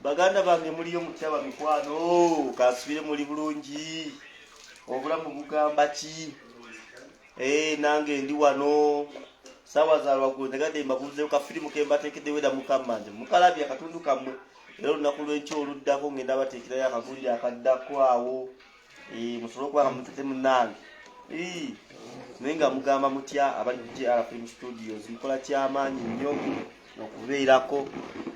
Baganda bange, muliyo mutya bamikwano? Kansubire muli bulungi. Obulamu bugamba ki? Nange ndi wano saawa za lwaggulo, njagadde mbabuuzeyo kafirimu ke mbateekeddewo era mukama nze mukalabye akatundu kammwe. Era olunaku lw'enkya oluddako ngenda bateekerayo akagulire akaddako awo, musobole okuba nga mutete munnange. Naye nga mugamba mutya abali ku JR Film Studios? Mukola kyamaanyi nnyo okubeerako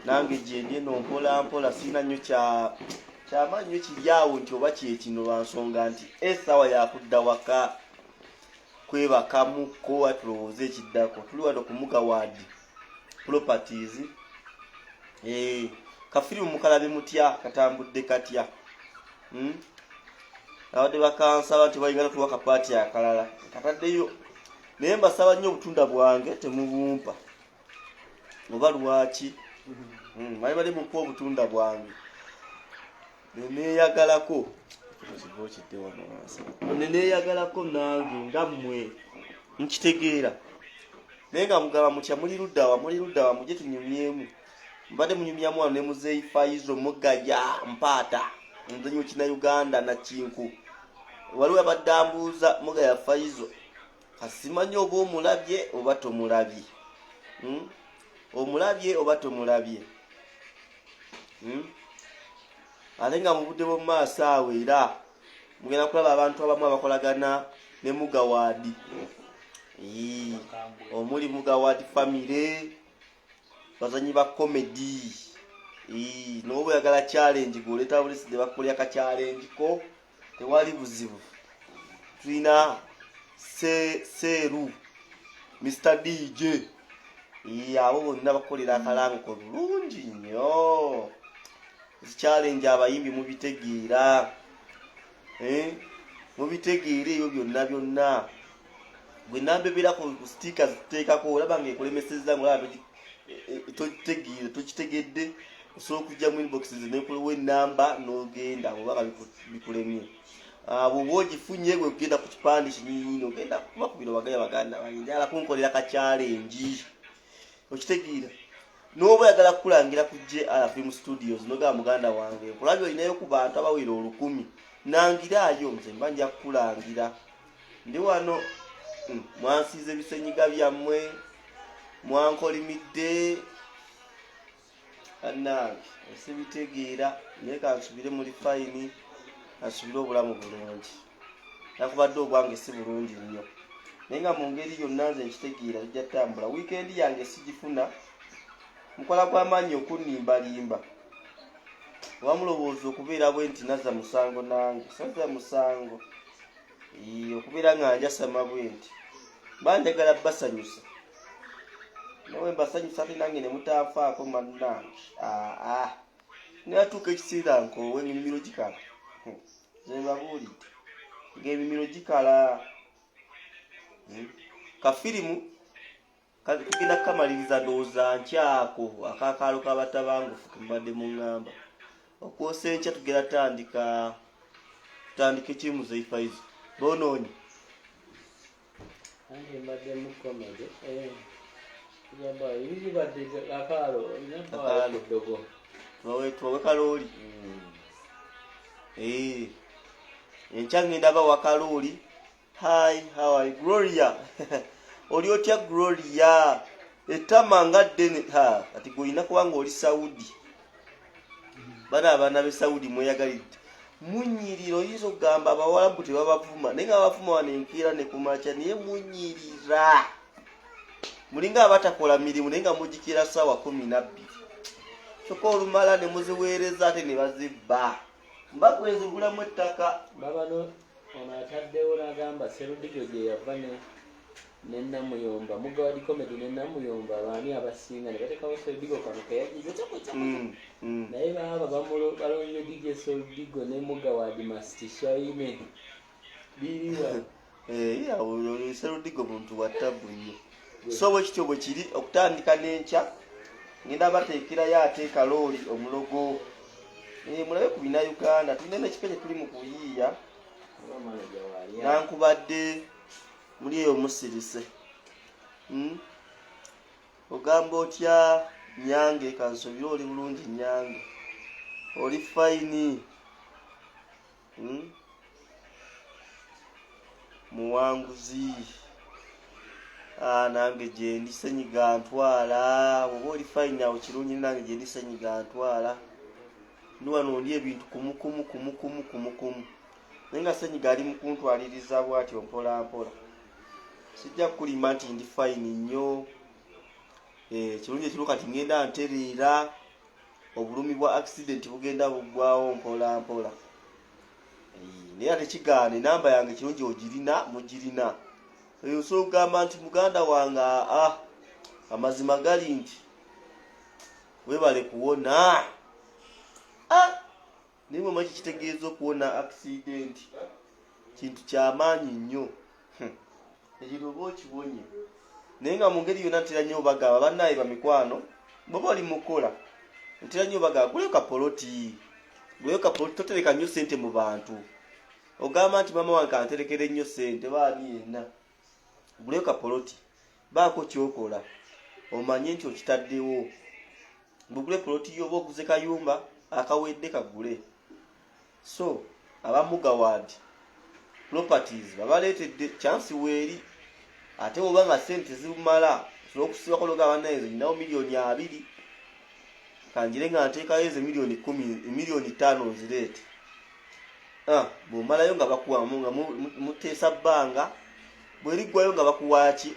nange gyendi eno mpola mpola. Sirina nnyo kyamaanyi nnyo kiri awo nti oba kyekino, lwa nsonga nti essaawa yakudda waka kwebakamuko, tulowooze ekiddako. Tuli wano ku Mugawad Properties. Kafirimu mukalabe mutya? Katambudde katya? Abadde bakansaba nti bayinga tuwa kapaati akalala kataddeyo, naye mbasaba nnyo, obutunda bwange temubumpa. Oba lwaki? Bali bali mumpa obutunda bwange neneeyagalako kidde wano wansi, neneeyagalako nange nga mmwe nkitegeera. Naye nga mugamba mutya? Muli luddawa? Muli luddawa? Mujye tunyumyemu. Mbadde munyumyamu wano ne Muzeeyi Faizo Mugaya Mpaata, omuzanyi wekina Uganda nakinku. Waliwo abadde ambuuza Mugaya Faizo, kasimanyi oba omulabye oba tomulabye. Omulabye oba tomulabye? Ate nga mu budde bw'omu maaso awo era mugenda kulaba abantu abamu abakolagana ne Mugawaadi, omuli Mugawaadi family, bazanyi ba comedy. Noba oyagala challenge, gwoleeta bulisidde bakukolera ka challenge ko, tewali buzibu. Tulina Seeru, Mr DJ. Abo bonna bakukolera akalango ko bulungi nnyo. Challenge abayimbi mubitegeera, eh? Mubitegeera ebyo byonna byonna. Gwe namba ebeera ku sticker zituteekako, olaba nga ekulemesezza, ngaolaba tokitegeera, tokitegedde, osobola okujja mu inbox nekuwa enamba n'ogenda oba nga bikulemye. Bw'oba ogifunye, gwe kugenda ku kipande kinyininyini, ogenda kubakubira wagaya, baganda bange, njagala kunkolera ka challenge. Okitegeera? N'oba oyagala kukulangira ku JR Film Studios, nogamba, muganda wange, nkulabye olinayo ku bantu abawera 1000, nangiraayo, nze mba nja kukulangira. Ndi wano. Mwansiiza ebisenyiga byammwe, mwankolimidde bannange, esibitegeera. Naye kansubire muli fine, kansubire obulamu bulungi, nakubadde obwange si bulungi nnyo, naye nga mu ngeri yonna nze nkitegeera tujja tutambula. Wiikendi yange sigifuna, mukola gw'amaanyi okunnimbalimba. Oba mulowooza okubeera bwe nti nazza musango? Nange sazza musango. Okubeera nga njasama bwe nti mba njagala basanyusa, nawe mbasanyusa, ate nange ne mutanfaako mannange. Aa, natuuka ekiseera nkoowe, emimiro gikala. Nze mbabuulidde ng'emimiro gikala. Kafirimu tugenda kukamaliriza ndowooza nkyako akakaalo k'abatabangufu kemubadde muŋŋamba okwosa. Enkya tugenda tandika, tutandike ki, Muzeyi Faizo? Bonoonye. Nange mbadde mu comedy. Tugamba ebibadde akaalo olina. Akaalo. Ddogo. Tubawe kalooli. Enkya ngenda bawa kalooli. Hi, how are you? Gloria, oli otya Gloria? Ettama nga ddene. Ha, kati gweolina kubanga oli Saudi. Bana abaana be Saudi mweyagalidde, munyirira. Oyinza okugamba abawalabu tebabavuma, naye nga babavuma wano enkeera ne kumakya, naye munyirira, mulinga abatakola mirimu, naye nga mugikira saawa 12, kyokka olumala ne muziweereza ate ne bazibba. Mbakwezigulamu ettaka. Babano ono ataddewo n'agamba Serudigo gye yava ne Namuyomba, Mugawadi Comedy ne Namuyomba, baani abasinga? Ne bateekawo Serudigo kano keyagize. Naye baaba balonze DJ Serudigo ne Mugawadi must shine biriwa. Eh, Serudigo muntu wa tabu nnyo. So bwe kityo bwe kiri, okutandika n'enkya ngenda bateekerayo ate kalooli omulogo. Mulabe ku bina Uganda, tulina n'ekipya kye tuli mu kuyiiya. Oba manager waali. Nankubadde muli eyo musirise. Ogamba otya Nyange? Kansobire oli bulungi Nyange. Oli fine? Muwanguzi. Ah, nange gyendi, senyiga ntwala. Oba oli fine awo kirungi, nange gyendi, senyiga ntwala. Ndi wano ndi ebintu kumukumu kumukumu kumukumu, naye nga senyiga ali mu kuntwaliriza bwatyo mpola mpola. Sijja kukulimba nti ndi fine nnyo. Eh, kirungi ekiriwo kati ngenda ntereera, obulumi bwa accident bugenda buggwawo mpola mpola. Eh, naye ate kigaana enamba yange kirungi ogirina, mugirina eyo. Osobola okugamba nti muganda wange, aa, amazima gali nti webale kuwona. Ah, naye mwemanyi kitegeeza okuwona accident? Kintu kyamaanyi nnyo. Ekintu oba okiwonye, naye nga mu ngeri yonna ntera nnyo obagamba, bannaye bamikwano, bwoba oli mukola, ntera nnyo obagamba guleyo kapoloti, guleyo kapoloti. Totereka nnyo sente mu bantu, ogamba nti maama wange anterekera ennyo sente, baani yenna. Guleyo kapoloti, baako kyokola, omanye nti okitaddewo. Bugule poloti yo, oba oguze kayumba akawedde, kagule. So aba Mugawad Properties babaleetedde chance weeri. Ate oba nga sente zimala, osobola okusibako noga, bannaye nze nyinawo 20 million, kanjire nga nteekayo ezo 10 million, 5 million nzireete. Ah, bw'omalayo nga bakuwamu nga muteesa bbanga, bweriggwayo nga bakuwaaki,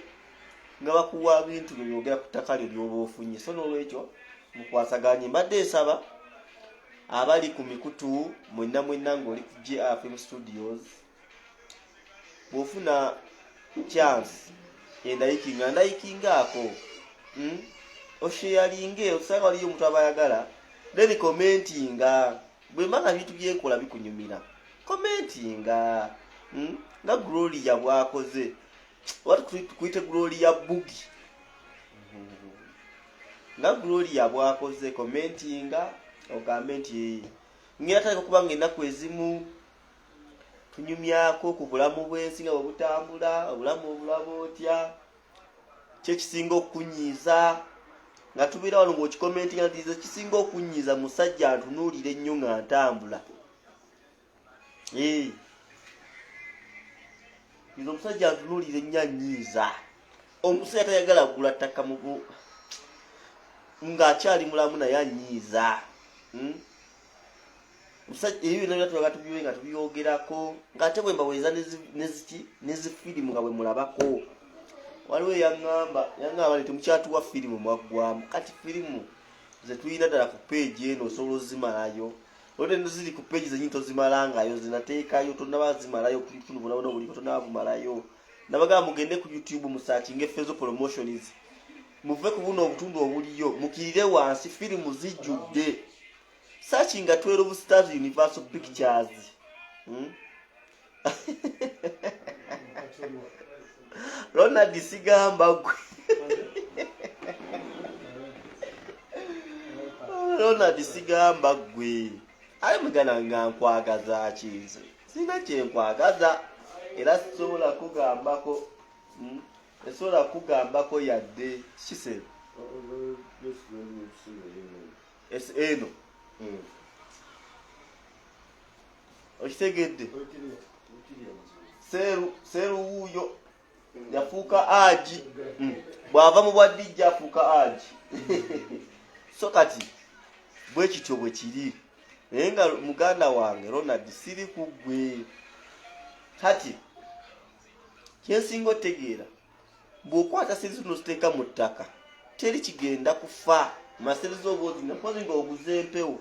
nga bakuwa bintu byogera ku ttaka lyo lyoba ofunye. So n'olwekyo mukwasaganye. Mbadde nsaba abali ku mikutu mwenna mwenna, ng'oli ku JR Film Studios, bw'ofuna chance endayikinga ndayikingaako, Osharinge, osanga waliyo omuntu aba ayagala, then commentinga. Bwe mba nga bintu byenkola bikunyumira, commentinga, Nga Gloria bwakoze, oba tukuyite Gloria Bugi, nga Gloria bwakoze, commentinga ogambe nti ngenda tandika okuba nga ennaku ezimu tunyumyako ku bulamu bw'ensi nga bwe butambula, obulamu obulaba otya, kyekisinga okukunyiiza nga tubeera wano, ng'okicommentinga nti nze kisinga okunyiiza musajja ntunuulira ennyo nga ntambula. Eh. Nze omusajja antunuulira ennyo anyiiza. Omusajja tayagala kugula ttaka mu ng'akyali mulamu, naye anyiiza. Omusajja ebyo byonna byonna tulaga tubiwe nga tubyogerako, ng'ate bwe mbaweereza neziki nezifirimu nga bwe mulabako. Waliwo eyaŋŋamba, yaŋŋamba nti temukyatuwa firimu, mwaggwamu. Kati firimu ze tulina ddala ku page eno osobola ozimalayo? Olwo ziri ku page zenyini tozimalangayo, zinateekayo tonaba zimalayo, tunu bonabona obuliko tonaba bumalayo. Nabagamba mugende ku YouTube musearchinge Fezo Promotions, muve ku buno obutundu obuliyo, mukirire wansi, firimu zijjudde. Searchinga 12 Stars Universal Pictures, Ronald sigamba gwe, Ronald sigamba gwe, aye mugana nga nkwagaza ki? Nze sirina kyenkwagaza, era sisobola kugambako, Esobola kugambako yadde kiseera eno. Okitegedde? Seru seru wuuyo yafuuka aji. Bw'ava mu bwa DJ afuuka aji. So kati bwe kityo bwe kiri, naye nga muganda wange Ronald siri ku ggwe. Kati kyensinga otegeera, bw'okwata sente zino oziteeka mu ttaka, teri kigenda kufa. Masente z'oba ozina mpozi nga oguze empewo.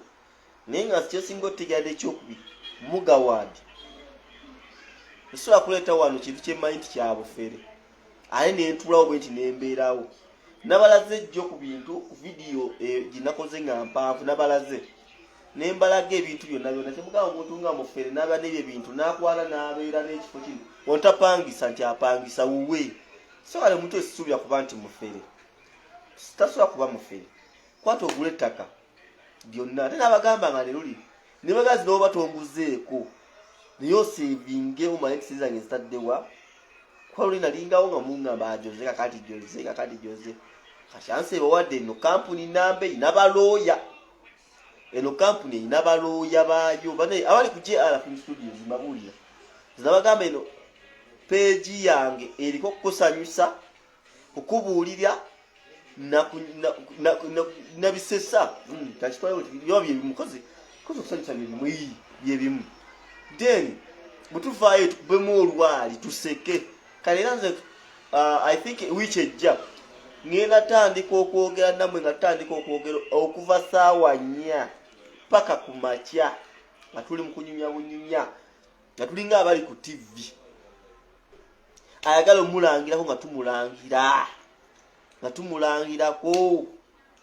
Naye nga kyensinga otegeera n'ekyokubiri, Mugawad esobola kuleeta wano kintu kyemmanyi nti kyabufere, ate nentulawo bwe nti nembeerawo. Nabalaze ejjo ku bintu ku vidiyo gyenakoze nga mpanvu, nabalaze nembalaga ebintu byonna byonna. Kyemugamba omuntu nga mufere n'aba n'ebyo ebintu n'akwala n'abeera n'ekifo kino ontapangisa nti apangisa wuwe. So kale omuntu esisuubira kuba nti mufere, tasobola kuba mufere. Kwata ogula ettaka byonna, ate n'abagamba nga neruli nebagazi n'oba tonguzeeko, naye osavinge, omanye nti sente zange zitaddewa. Kuba luli nalingawo nga mungamba Jose, kakati Jose, kakati Jose, kati ansi ebawadde eno kampuni namba erina balooya eno. Eno kampuni erina balooya baayo bane abali ku JR Film Studios, mbabuulira nabagamba eno peegi yange eriko kukusanyusa, kukubuulira nabisesa kakitwale byebimu kozi kozi okusanyusa byebimu byebimu. Then bwetuvaayo tukubemu olwali tuseke. Kale era nze I think wiiki ejja ngenda tandika okwogera nammwe, nga tutandika okwogera okuva saawa 4 paka ku makya, nga tuli mu kunyumya bunyumya, nga tulinga abali ku TV. Ayagala omulangirako nga tumulangira, nga tumulangirako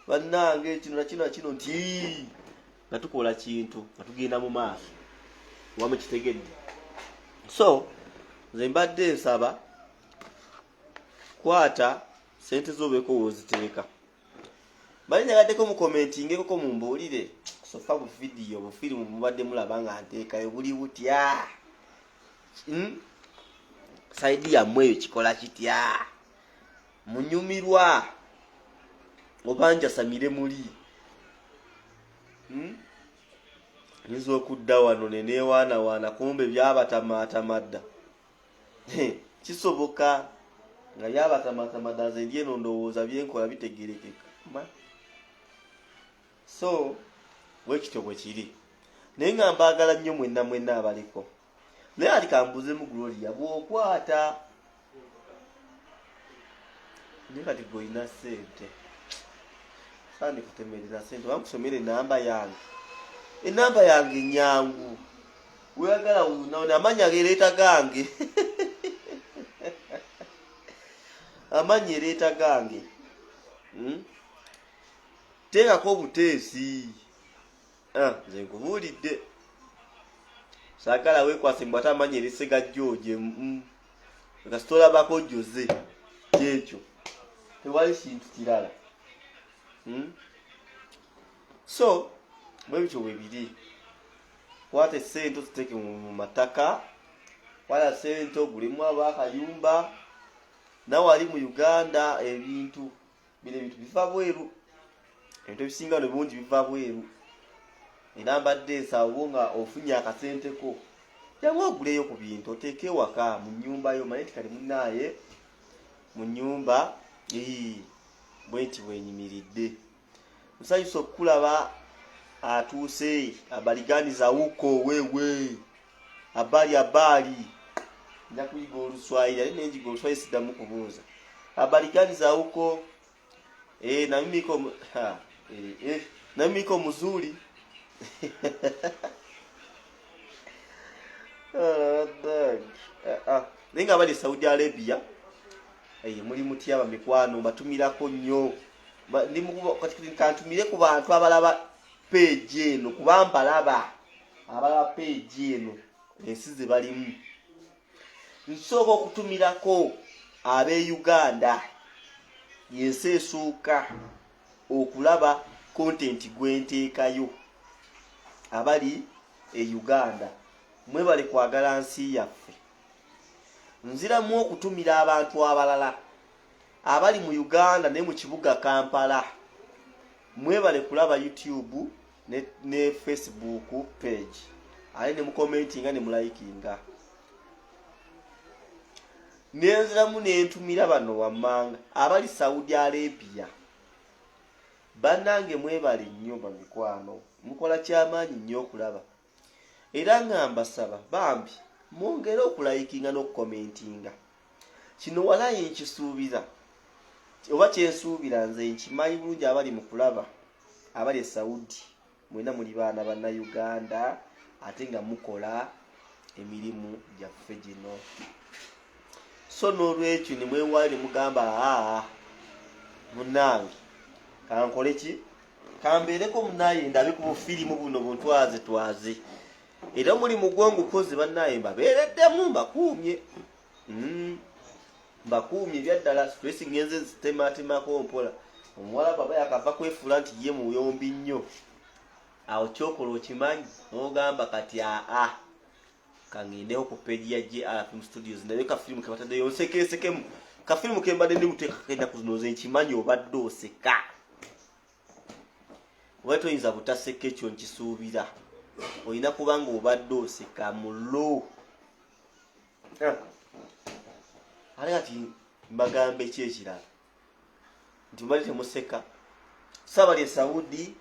bannange kino nakino nakino, nti nga tukola kintu nga tugenda mu maaso wamu, kitegedde. So nze mbadde nsaba kwata sente zobeeko woziteeka. Bali nyagaddeko mukomentingekoko, mumbuulire so far bu video, bufirimu mubadde mulaba nga nteekayo buli butya? Side yammwe eyo kikola kitya? Munyumirwa oba njasamire muli? Nyinza okudda wano neneewaanawaana, kumbe byabatamaatamadda. Kisoboka nga byabatamaatamadda, nze ndi eno ndowooza byenkola bitegerekeka. So bwekityo bwe kiri, naye nga mbaagala nnyo mwenna mwenna abaliko. Naye ati kambuuzemu Gloria, bw'okwata naye kati gweolina sente, sandikutemerera sente oba nkusomera enamba yange. Enamba yange nyangu, weyagala wunaona amanya gereeta gange, amanya ereeta gange. Teekako obuteesi. Ah, nze nkubuulidde, saagala weekwase mbw ate amanya erisega George. Kasita olabako Jose, kyekyo, tewali kintu kirala. So bwe bityo bwe biri. Kwata esente oziteeke mu mataka, kwata sente ogulemu abaakayumba nawe ali mu Uganda. Ebintu bino, ebintu biva bweru, ebintu ebisinga no bungi biva bweru. Era mbadde nsaba nga ofunye akasenteko, jangu oguleyo ku bintu oteeke ewaka mu nnyumba yo, manye nti kali munaaye mu nnyumba bwe nti bwenyimiridde. Nsanyusa okukulaba atuuse. Habari gani za huko wewe? Habari, habari. Nja kuyiga Oluswayiri, ate nenjiga Oluswayiri siddamu kubuuza. Habari gani za huko? Eh, na mimi iko ha, na mimi iko mzuri. Ah, ah. Naye nga bali Saudi Arabia, muli mutya bamikwano? Mbatumirako nnyo. Kati kantumire ku bantu abalaba page eno, kuba mbalaba abalaba page eno, ensi ze balimu. Nsooka okutumirako ab'e Uganda, yensi esooka okulaba content gwenteekayo. Abali e Uganda, mwebale kwagala nsi yaffe. Nziramu okutumira abantu abalala abali mu Uganda ne mu kibuga Kampala, mwebale kulaba YouTube ne Facebook page, ate ne mukomentinga ne mulikinga. Nenziramu nentumira bano wammanga abali Saudi Arabia. Bannange, mwebale nnyo bamikwano, mukola kyamaanyi nnyo okulaba, era nga mbasaba bambi mwongere okulikinga n'okukomentinga. Kino walayi nkisuubira oba kyensuubira, nze nkimanyi bulungi, abali mu kulaba abali e Saudi mwena muli baana Bannayuganda, ate nga mukola emirimu gyaffe gino. So n'olwekyo nemwewaayo ne mugamba, aa, munnange, kankole ki, kambeereko munaye ndabe ku bufirimu buno buntwaze twaze. Era omulimu gwongukoze, bannaye, mbabeereddemu, mbakuumye. Mbakuumye ebyaddala. Stress ngenze nzitematemako mpola. Omuwala baba yakava kwefuula nti ye muyombi nnyo, awo kyokola okimanyi, n'ogamba kati aa, kangendeho ku page ya JR Film Studios ndabe kafirimu kebataddeyo, nsekeesekemu kafirimu kembadde ndi muteekako ennaku zino. Nze nkimanyi obadde oseka. Oba toyinza butaseka, ekyo nkisuubira. Olina kuba nga obadde oseka mulo. Ate kati mbagambe ki ekirala nti mubadde temuseka? Saabali e Saudi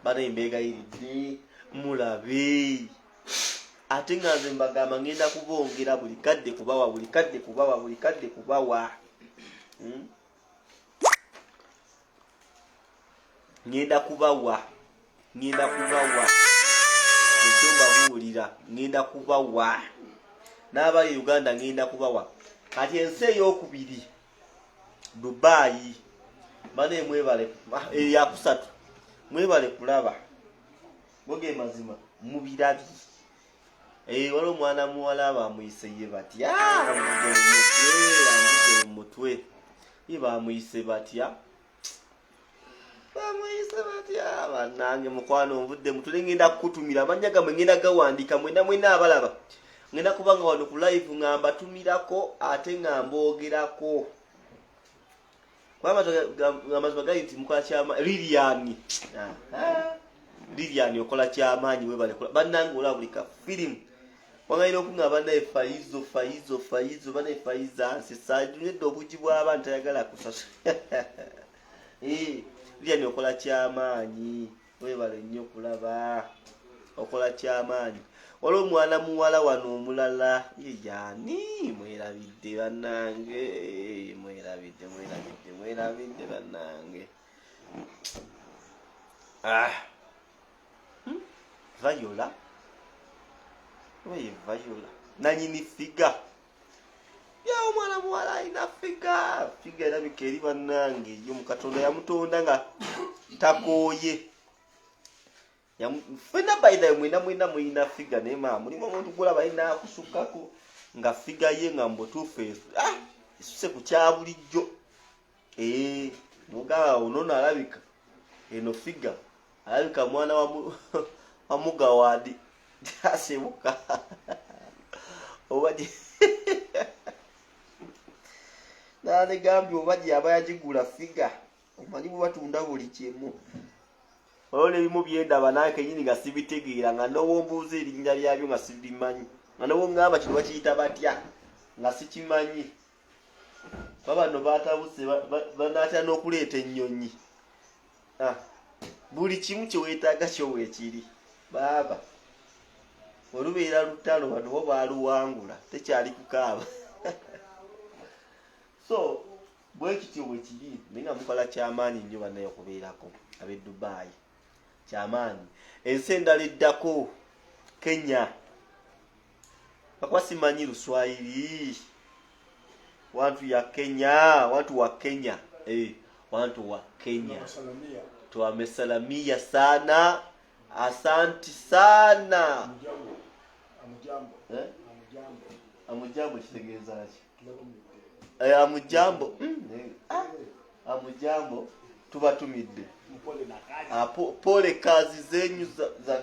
banaye, mbeegayiridde mulabe. Ate nga nze mbagamba ngenda kubongera buli kadde, kubawa buli kadde, kubawa buli kadde, kubawa. Ngenda kubawa, ngenda kubawa ekyo mbabuulira, ngenda kubawa n'abali Uganda, ngenda kubawa. Kati ensi eyokubiri Dubayi, bane mwebale, eyakusatu mwebale kulaba. Boge mazima mubirabye. Waliwo omwana muwala bamuyise ye batya? Anvudde mu mutwe. Ye bamuyise batya? Bamuyise batya? Bannange, mukwano, nvudde mutule. Ngenda kukutumira amannya gammwe, ngenda gawandiika mwena mwena abalaba. Ngenda kubanga wano ku live nga mbatumirako ate nga mboogerako. Amazima gali nti mukola kyama. Lilian, Lilian, okola kyamaanyi, webale. Bannange, olaba buli ka firimu wangayina okuŋa bannaye Faizo, Faizo, Faizo, bannaye Faiza nsesa nedda obugi bw'abantu tayagala kusasula. Lilian, okola kyamaanyi, webale nnyo kulaba, okola kyamaanyi. Waliwo omwana muwala wano omulala, ye yaani? Mwerabidde bannange, mwerabidde, mwerabidde, mwerabidde bannange. Ah. Viola, oye Viola nanyini figure ya omwana muwala alina figure, figure erabika eri bannange yo mukatonda yamutonda nga takooye. Ffenna by the way, mwena mwena mulina figure, naye maa mulimu omuntu gwolaba alina akusukako nga figure ye nga mubutuufu esuse ku kya bulijjo. Mugamba onono alabika eno figure alabika mwana wa mugawadi asibuka oba nanegambye oba gyaba yagigula figure. Omanyi bwe batunda buli kimu, waliwo n'ebimu byendaba nange kenyini nga sibitegeera, nga nowombuuza erinnya lyabyo nga sibimanyi, nga nowoŋŋamba kino bakiyita batya nga sikimanyi. Babano batabuse, banaatera n'okuleeta ennyonyi. Buli kimu kyeweetaaga kyo weekiri baaba. Olubeera lutalo bano bo baaluwangula, tekyali kukaaba. So bwe kityo bwe kiri, naye nga mukola kyamaanyi nnyo bannaye okubeerako ab'e Dubayi, kyamaanyi. Ensi endala eddako Kenya, bakuba simanyi Luswayiri. Wantu ya Kenya, watu wa Kenya, wantu wa Kenya. Tunawasalamia. Tuwamesalamia sana, asanti sana. Amujambo. Amujambo. Eh? Amujambo. Amujambo kitegeeza ki? Tubatumidde. Amujambo. Amujambo, tubatumidde. Mpole na kazi. Pole kazi zenyu za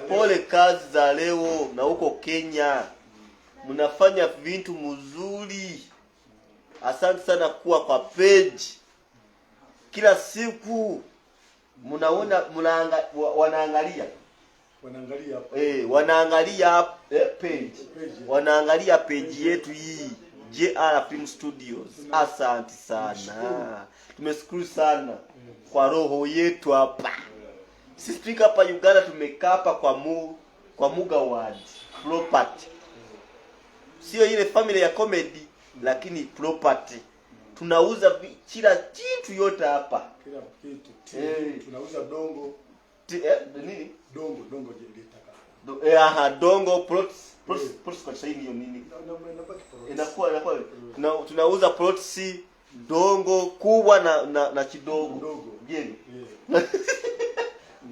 pole kazi za leo na huko Kenya mnafanya vintu mzuri. Asante sana kuwa kwa page kila siku mnaona wanaangalia. Wanaangalia hapa. Wanaangalia page. Page. Wanaangalia page yetu hii JR Film Studios. Asante sana, tumeshukuru sana kwa roho yetu hapa. Sisi tuko hapa Uganda, tumekaa hapa kwa Mugawad property, sio ile family ya comedy, lakini property tunauza kila kitu yote hapa. Kila kitu. Tunauza dongo. Nini? Dongo, dongo litaka. Aha, dongo plots, plots, plots kwa Kiswahili hiyo nini? Na baki plots. Inakuwa tunauza plots dongo kubwa na kidogo. Ndogo. Jeni.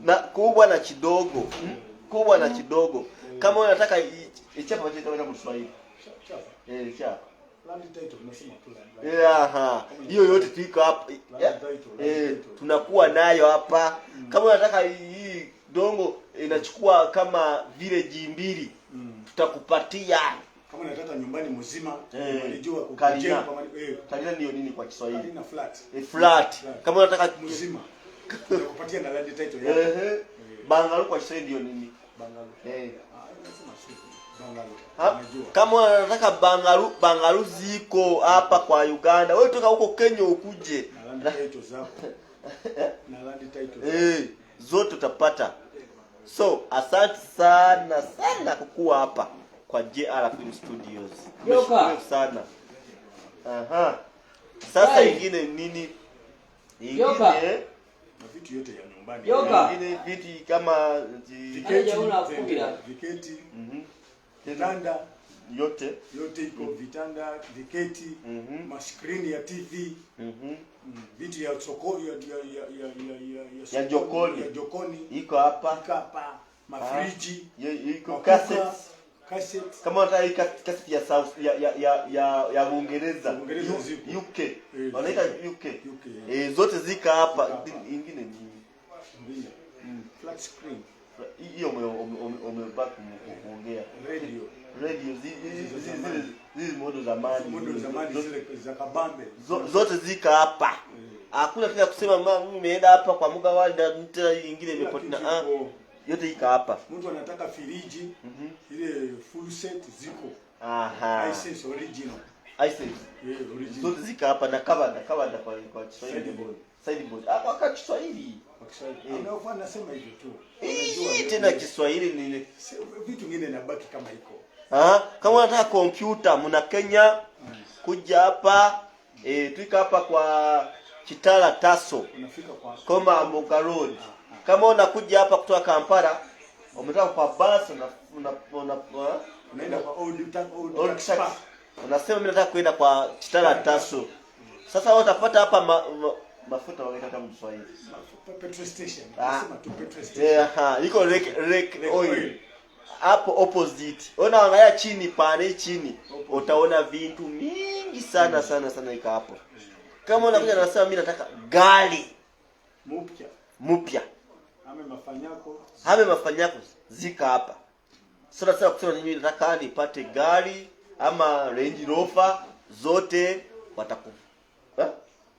Na kubwa na kidogo. Kubwa na kidogo. Kama unataka ichapa cha kama Kiswahili. Chapa. Chapa. Land title tunasema tu land. Aha. Hiyo yote tuiko hapa. Land title, land title. Tunakuwa nayo hapa. Kama unataka hii dongo inachukua kama village 2, tutakupatia. Kama unataka nyumbani mzima, unajua Kalina. kujenga kwa mali. Kalina ndio nini kwa Kiswahili? Kalina flat. Flat. Flat. Kama unataka mzima. Nakupatia na land title yako. Ehe. Bangalo kwa Kiswahili ndio nini? Bangalo. Eh. Ah, nasema si bangalo. Ha? Unajua. Kama unataka bangalu, bangalu ziko hapa kwa Uganda. Wewe toka huko Kenya ukuje. Na land title zako. Na land title. zako. Eh, zote utapata. So, asante sana sana kukuwa hapa kwa JR Film Studios. Yoka. Nimeshukuru sana. Aha. Sasa Hai. ingine nini? Yoka. Ingine Na vitu yote ya nyumbani. Yoka. ingine viti kama Viketi, Haja una kula. viketi, mhm. vitanda Yote. yote iko vitanda, viketi, maskrini ya TV, vitu ya soko ya ya ya ya ya ya, Ya sokoni, jokoni. ya jokoni Iko hapa. kapa mafriji, Iko makuka, cassettes. cassette Kama unataka hii cassette ya South ya ya ya ya, ya Uingereza, Uingereza ziko. UK. Eh, Wanaita ziko. UK. UK, Eh, zote zika hapa. Zika hapa. Ingine ni mbili, flat screen, hiyo umebaki kuongea. radio Radio zile modo zamani. modo zamani zile za kabambe Zote zika hapa. Hakuna tena kusema mama mimi nimeenda hapa kwa muga wali na tena ingine Kila imepotea. kitu Ah, iko. yote ika hapa. Mtu anataka firiji ile full set ziko. Aha. Hisense original. Hisense. Yeah, original. Zote zika hapa na kabanda kabanda kwa Kiswahili. Sideboard. Sideboard. Ah, kwa Kiswahili. Kwa Kiswahili. Eh. Anaofaa nasema hivyo tu. Hii Unajua, tena Kiswahili nini? Vitu vingine inabaki kama iko. Ah, kama unataka kompyuta mna Kenya kuja hapa tuika hapa kwa Kitala Taso Unafika kwa koma Mboga Road. Kama unakuja hapa kutoka Kampala umetoka kwa bus una una, una unaenda kwa old old, old tax taxi. park. Unasema mimi nataka kwenda kwa Kitala Taso. Sasa wewe utapata hapa mafuta wanaita kama Kiswahili. Petrol station. Ah. Unasema tu petrol station. Eh, aha, iko Lake Lake Lake Oil. Oil. Hapo opposite. Unaangalia chini pale chini utaona vitu mingi sana sana sana iko hapo. Kama unakuja nasema mimi nataka gari Mupya. mpya. Ame mafanyako. Hame mafanyako zika hapa. Sasa sasa kusema mimi nataka nipate gari ama Range Rover zote wataku eh?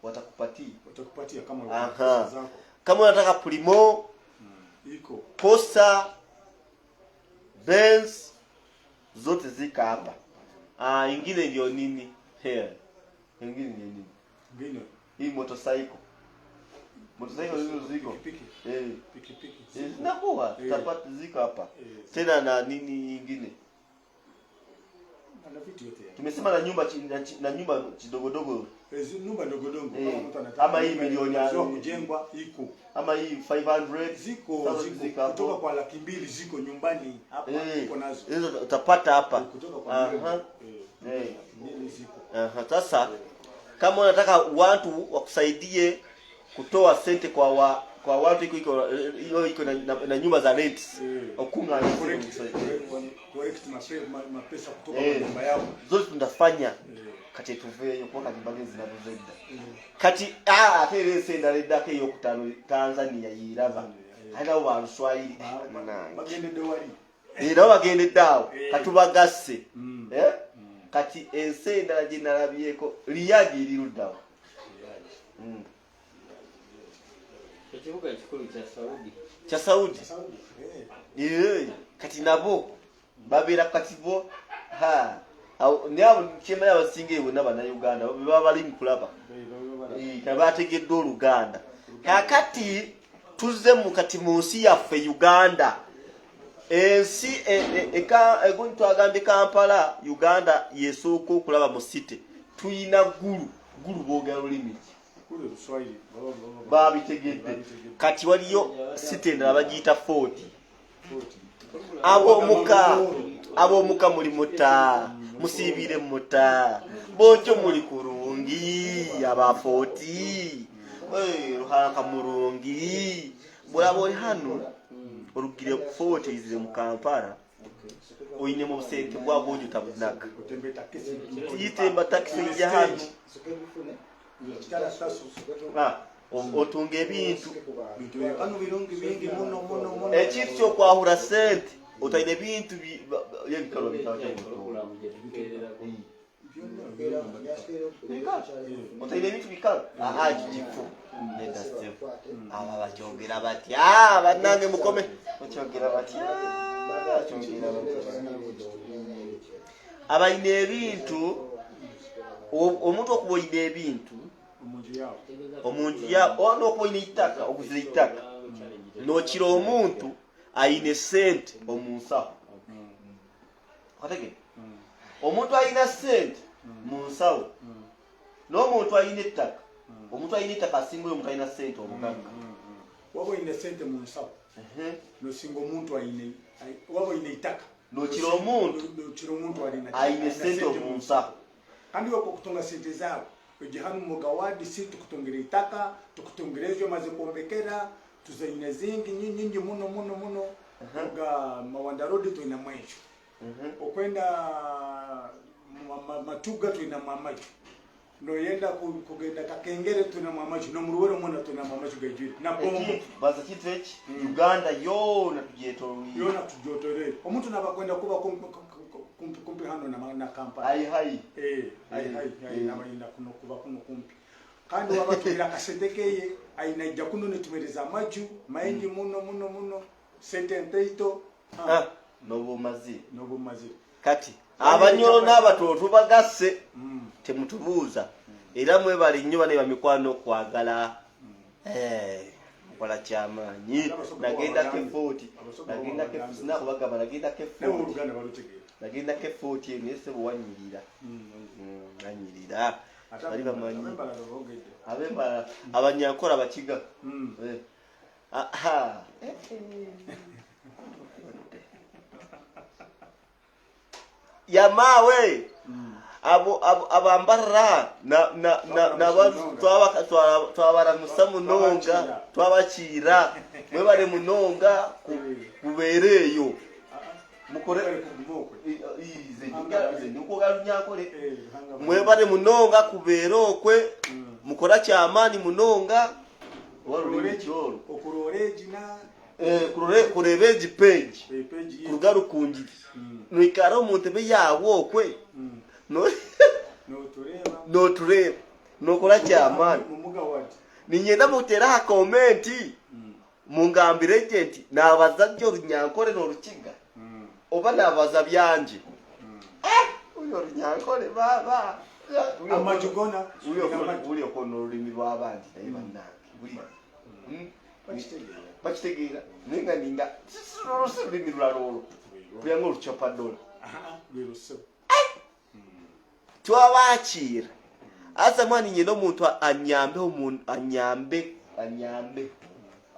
Watakupatia. Watakupatia kama una Aha. pesa zako. Kama unataka Primo, Iko. Posa, Benz zote zika hapa. Ah, ingine ndio nini? Here. Ingine ndio nini? Ngine. Hii motorcycle. Motorcycle hizo ziko. Pikipiki. Eh. Pikipiki. Eh, zinakuwa Eh. tutapata ziko hapa. Eh. Tena na nini ingine? Na vitu yote. Tumesema na nyumba na nyumba kidogodogo Nyumba ndogo ndogo Eh. kama mtu anataka. Ama hii nyumba milioni inaweza kujengwa iko. ama hii 500 Ziko thousand ziko ziko hapo. kutoka kwa 200,000 ziko nyumbani hapa Eh, iko nazo. hizo utapata hapa. Kutoka kwa Aha. milioni. Eh. 200,000 ziko. Aha, sasa kama unataka watu wakusaidie kutoa sente kwa watu iko iko hiyo iko na nyumba za rent. Eh. Okunga Correct mapesa kutoka Eh. kwa nyumba yao. zote tunafanya Eh. kati tuveyo kuba kati mbage zinabuzedda kati ah ate era ensi endala eddako eyokutaano Tanzania yiraba Tanzania, ate nabo baluswayiri munange Bagendedde wali. nabo bagendedde awo Eh. katubagasse Mm. Eh? Kati ensi endala gye nalabyeko Riyadh eri luddawa. Ekibuga ekikulu kya Saudi. Kya Saudi. Saudi. Eh. Eh, kati nabo babeera kati bo ha naye abo kyemanyi abasinga eyo bonna bannayuganda baba bali mu kulaba. Eh, kati bategedde Oluganda. Kaakati tuzze mu kati mu nsi yaffe Uganda. Ensi egundi twagambye Kampala, Uganda yesooka okulaba mu city. Tuyina Gulu, Gulu boogera lulimi ki? Kule Luswahili. Babitegedde. Kati waliyo city endala bagiyita Fort. Fort. Ab'omuka muli muta, musiibire muta, bonjo muli kurungi, aba Fort. Ruhanka murungi. Bw'olaba oli hano, olugire Fort izire mu Kampala, oyine mu busente bwa bonjo tabunaka. Utembe takisi. Yitemba takisi ejja hano. Kitala sasu. Ah, otunga ebintu. Bintu kano birungi bingi muno muno muno. Ekintu ky'okwahura sente, otalina ebintu ebikalo bitaba Pulogulaamu gye tukeererako. Byonna Bikalu otaire ebintu bikalu. Aha, ekyo kifu nedda ssebo. Aba bakyogera batya? Bannange mukome, bakyogera batya? Bakyogera batya abalina ebintu? Omuntu okuba olina ebintu omunju yawe, omuntu ya nokuba olina eitaka, oguzira eitaka nokira omuntu ayina esente omu nsawo. Kategere, omuntu alina sente mu nsawo n'omuntu alina ettaka, omuntu alina ettaka asinga oyo omuntu alina sente omugagga. Waba oyina sente mu nsawo, nosinga omuntu ayine, waba oyina eitaka, nokira omuntu nokira omuntu alina ayina sente mu nsawo. Kandi wako kutunga sente zawe ojja hano mugawadi, si tukutungira itaka, tukutungira ejo maze kwombekera tuzaine zingi nyingi muno muno muno. Nga Mawanda Road tulina mwejo, okwenda Matuga tulina amaju, noyenda kugenda Kakengere tulina amaju, nomuruwero mwena tulina amaju gaijwire na bomu. Baza kintu eki, Uganda yoona tugyetolwire. Yona tujotorere, omuntu nabakwenda kuba kumpi kumpi kumpi hano na Kampala. Hai hai. Eh, hai hai hai, nabayinda kuno kuba kuno kumpi, kandi waba akasente keye ainaija kuno nitumereza amaju maingi muno muno muno, sente nteito. Ah, noba omazire. Nobumazire. Kati Abanyoro n'Abatoro tubagasse, temutubuuza. Era mwebale nnyo bane bamikwano okwagala. Eh, mukola kyamaanyi. Nagendako efooti, nagendako, sinakubagamba, nagendako nawe efooti. Oluganda balutegeera. Nagendako efooti eno, naye sebo wanyirira. Wanyirira. Bali bamanyi. Abembalala boogedde. Abembalala, Abanyankola, Bakiga. Eh. Aha. Eh, eh. Yamaawe abo abo abambarra na na na na twabaramusa munonga, twabakiira, mwebale munonga kubeera eyo mukore. Bali kuguma okwe. Nze nkogalunyankole. Eh, hanga. Mwebale munonga kubeera okwe, mukora kyamaani munonga oba lulimi kyolwo. Okurora egina. Eh, kureba egi page. Peji ye. Kuruga Rukungiri noikara omu ntebe yawe okwe notureba. Notureba nokora kyamaani. Mumuga wati. Ninyenda mutere aha comment, mungambire gye nti nabaza ryo Orunyankore n'Orukiga oba nabaza byanje. Eh, uyo Orunyankore baba. Amaju gona. Uli okona olulimi lw'abandi, naye bannange buli Bakitegeera. Bakitegeera, naye nga ninga si lulimi lulala olwo tulanga olucapadola. Aha, lwe lusibo. Twabakiira asa mwana, nyenda omuntu anyambe, omuntu anyambe, anyambe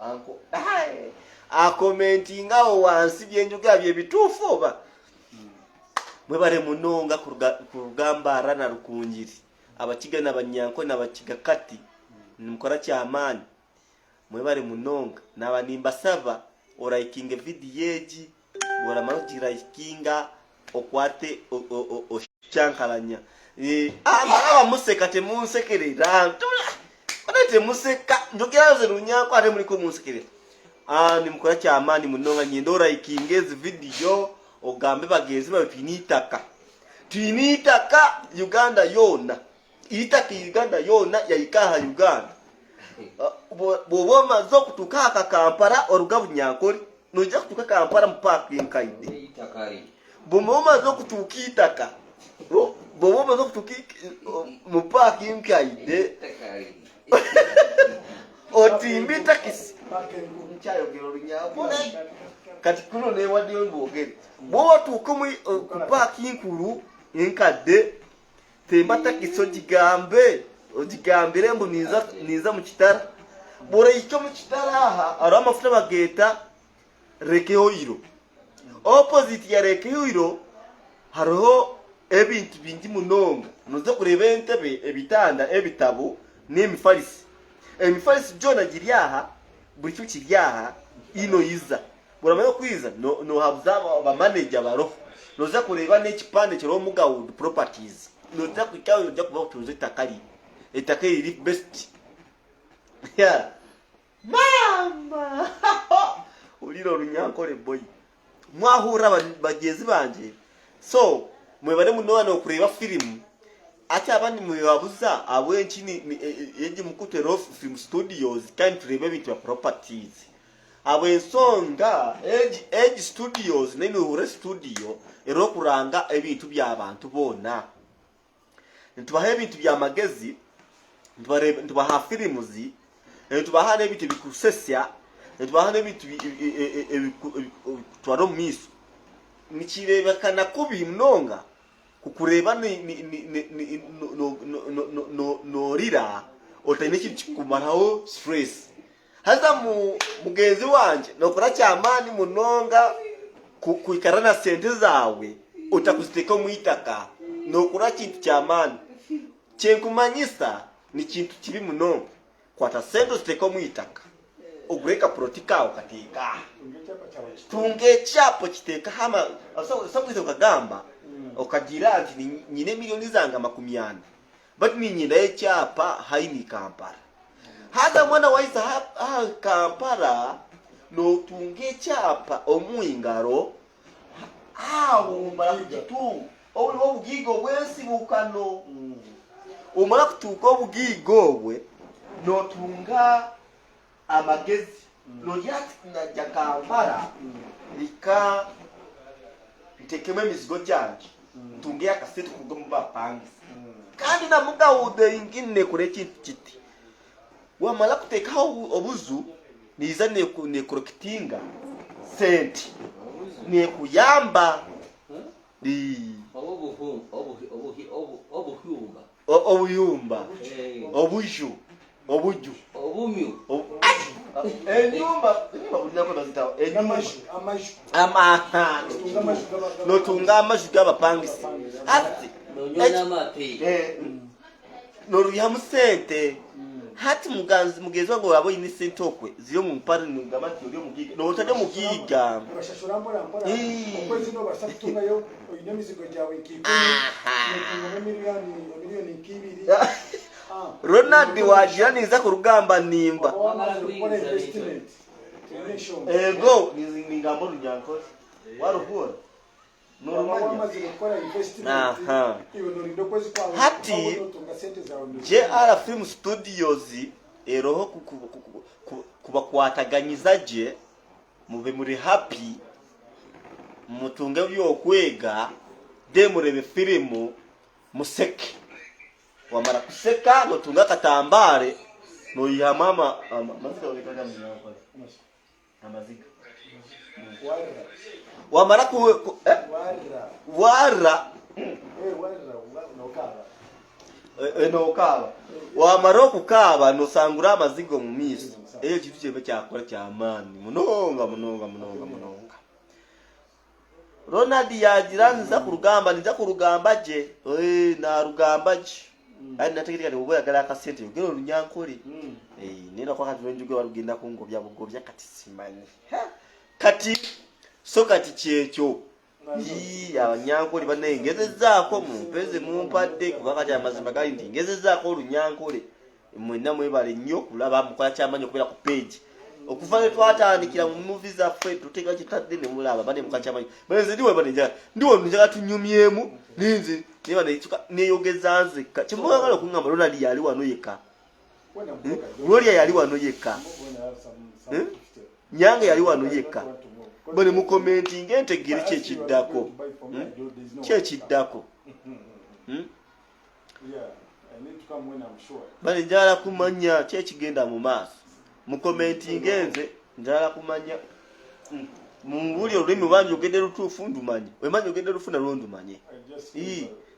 anko Ai, acommentinga awo wansi byenjogera byebituufu oba mwebale munonga kurugambara na Rukungiri, Abakiga n'Abanyanko n'Abakiga. Kati nimukora kyamaani, mwebale munonga. Naba nimbasaba olikinge vidiyo egi, bworamara okugilikinga okwate okyankalanya. Eh, ah, mbalaba museka, temunsekerera. Ate temuseka, njogera nze Lunyanko, ate muliko munsekerera. Ah, nimukora kyamaani munonga. Nyenda olikinge ezi vidiyo, ogambe bagenzi bawe twine itaka, twine itaka Uganda yona, itaka Uganda yona yayikaha Uganda. Ah, bw'oba omaze okutuuka aka Kampala oruga Bunyankore, nojja kutuuka Kampala mu paaka enkaide. Bw'oba omaze okutuuka itaka, bw'oba omaze okutuuka mu paaka enkaide, otimba etakisi. Nkyayogera Olunyankole kati kuno newaddeyo mbwogere. Bw'oba otuuka ku paaka enkulu enkadde, temba takisi, ogigambe, ogigambire mbu ninza mu Kitara. Bw'orahika mu Kitara aha hariho amafuta bageeta Lake Oil. Opposite ya Lake Oil hariho ebintu bingi munonga. Noza kureba entebe, ebitanda, ebitabo n'emifalisi. Emifalisi gyona giri aha, buri kimwe kiri aha. Ino iza buramanya okwiza nohabuza bamaneja baroho. Noza kureba n'ekipande kiriho Mugawood Properties. Noza kuhikayo, ojja kuba otuuze ettaka liri, ettaka eriri best. Yeah. Mama ulira Olunyankole boy, mwahurra bagenzi banje. So mwebale munona okureba filimu. Ate abandi mwebabuza ahabw'enki egi mukutu eriho Film Studios kandi nitureeba ebintu bya properties. Ahabw'ensonga egi egi studios n'emihuuro studio eriho kuranga ebintu by'abantu boona. Nitubaha ebintu by'amagezi, nitubaha films, nitubaha n'ebintu ebikusesya, nitubaha n'ebintu ebikutwara omu maisho. Nikireebekana kubi munonga kukureeba noorira otaine ekintu kikukumaraho stress. Haza mugenzi wangye nookora ky'amaani munonga kwikara na sente zaawe otakuziteeka omu itaka. Nookora kintu ky'amaani. Kyenkumanyisa ni kintu kibi munonga. Kwata sente oziteeke omu itaka, ogure kapuroti kaawe okateeke aha. Tunga ekyapa okiteeke aha. Osobola okagamba okagira nti nyine emiliyoni zange 40 beitu ninyendayo ekyapa haihi Kampala. Haza mbwenu waahika aha Kampala nootunga ekyapa omu ngaro, aho omara kugitunga obu nibwo bugaiga obw'ensibukano. Omara kutunga obugaiga obwe, nootunga amagezi. Noogira ati naija Kampala reka nteekemu emizigo gyangye ntungeyo akasente kuruga omu bapangisa. Kandi na mugahunda ei neekora ekintu kiti, wamara kuteekaho obuju neija neekorokitinga sente neekuyamba. Obuyumba, obuju, obuju. Enyumba, enyumba bulinako bazita enyumba. Amaha. Notunga amaju g'abapangisa. Hati noruyihamu sente. Hati muganzi mugenzi wange oraba oine sente okwe ziri omu mpare nigamba nti ori omugiiga noba otari omugiiga. Nibashashura mpora mpora. Okwezi nobaasa kutungayo oine emizigo gyawe nka ikumi, notungamu emiliyoni nka ibiri. Ronald wagira ninza kurugamba nimba. Waba wamazire kukora investment, teine nshonga. Ego ningamba orunyankore waruhurra Waba norumanya? wamazire kukora investment, Aha. iwe norinda okwezi kwawe Hati kuhwaho notunga sente zawe nozirya. JR Film Studios eroho kubakwataganyiza gye mube muri happy mutunge ebyokwega then murebe firimu museke. Wamara kuseka notunga akatambare noyihamu amaziga amaziga. Wamara ku eh? Warra. Nokaaba. Wamara okukaaba nosangura amaziga omu maiso. Ekyo kintu kyebe kyakora kyamaani munonga munonga munonga munonga. Ronald yaagira ninza kurugamba ninza kurugamba gye narugamba gye kandi nateekateeka nti obu oyagala akasente yogera orunyankore naye lwakuba kati rwenjuga barugenda kungobya bugobya kati simanyi kati so kati kyekyo abanyankore banaye ngezezaako mumpeze mumpadde kuba kati amazima gali nti ngezezaako olunyankore Mwenna mwebale nnyo kulaba mukola kyamanyi okubeera ku page okuva lwe twatandikira mu muvi zaffe tuteeka kitadde ne mulaba bane mukola kyamanyi bane nze ndiwe bane njagala ndiwe njagala tunyumyemu ninze naye bane neyogeza nzekka kyemwagala okungamba Ronald yali wano yekka Gloria yali wano yekka Nyange yali wano yekka bane mukomentinga entegere kyekiddako kyekiddako Bale njagala kumanya ki ekigenda mu maaso. Mukomentinge nze njagala kumanya. Mumbuulire olulimi oba njogedde lutuufu ndumanye. Wemba njogedde lufu nalwo ndumanye.